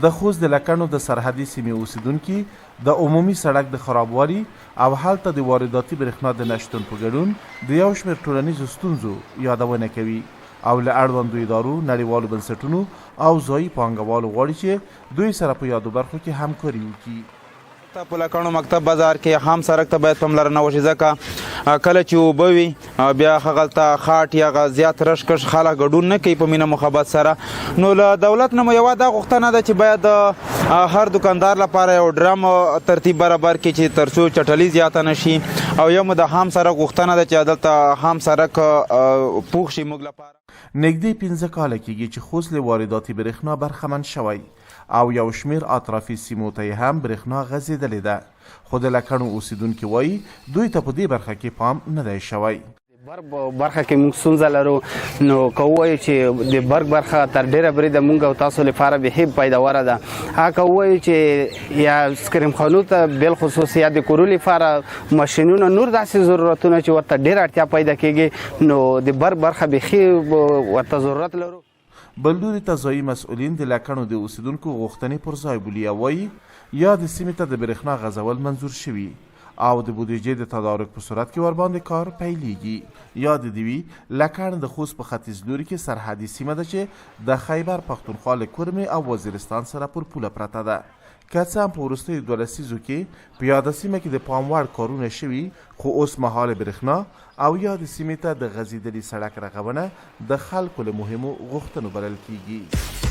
د خوست د لکڼو د سرحدي سیمې اوسېدونکي د عمومي سړک د خرابوالي او هلته د وارداتي برښنا د نشتون په ګډون د یو شمېر ټولنیزو ستونزو یادونه کوي او له اړوندو ادارو، نړیوالو بنسټونو او ځايي پانګوالو غواړي چې دوی سره په یادو برخو کې همکاري وکړي. ته په لکڼو مکتب بازار کې هم سرک ته باید پاملرنه وشي، ځکه کله چې اوبه وي بیا هغلته خاټ یا زیات رش کش خلک ګډون نه کوي په مینه محبت سره. نو له دولت نه مو یوه دا غوښتنه ده چې باید هر دکاندار لپاره یو ډرم ترتیب برابر کړي چې تر څو چټلي زیاته نه شي، او یو مو د هام سرک غوښتنه ده چې دلته هام سرک پوخ شي موږ لپاره. نږدې پنځه کاله کېږي چې خوست له وارداتي برېښنا برخمن شوی او یو شمېر اطرافي سیمو ته یې هم برېښنا غځېدلې ده، خو د لکڼو اوسېدونکي وايي، دوی ته په دې برخه کې پام نه دی شوی. د برق په برخه کې موږ ستونزه لرو، نو که ووایو چې د برق برخه تر ډېره بریده موږ او تاسو لپاره بیخي پیداوره ده. هغه که ووایو چې یا سکریم خانو ته بالخصوص یا د کورو لپاره ماشینونه نور داسې ضرورتونه چې ورته ډېره اړتیا پیدا کېږي، نو د برق برخه بیخي ورته ضرورت لرو. بل لوري ته ځايي مسؤلین د لکڼو د اوسېدونکو غوښتنې پر ځای بولي او وايي، یادې سیمې ته د برېښنا غځول منظور شوي او د بودیجې د تدارک په صورت کې ورباندې کار پیلېږي. یاده دې وي، لکڼ د خوست په ختیځ لوري کې سرحدي سیمه ده چې د خیبر پښتونخوا له کورمې او وزیرستان سره پر پوله پرته ده. که څه هم په وروستیو دوه لسیزو کې په یاده سیمه کې د پام وړ کارونه شوي، خو اوس مهال برېښنا او یادې سیمې ته د غځېدلي سړک رغونه د خلکو له مهمو غوښتنو بلل کېږي.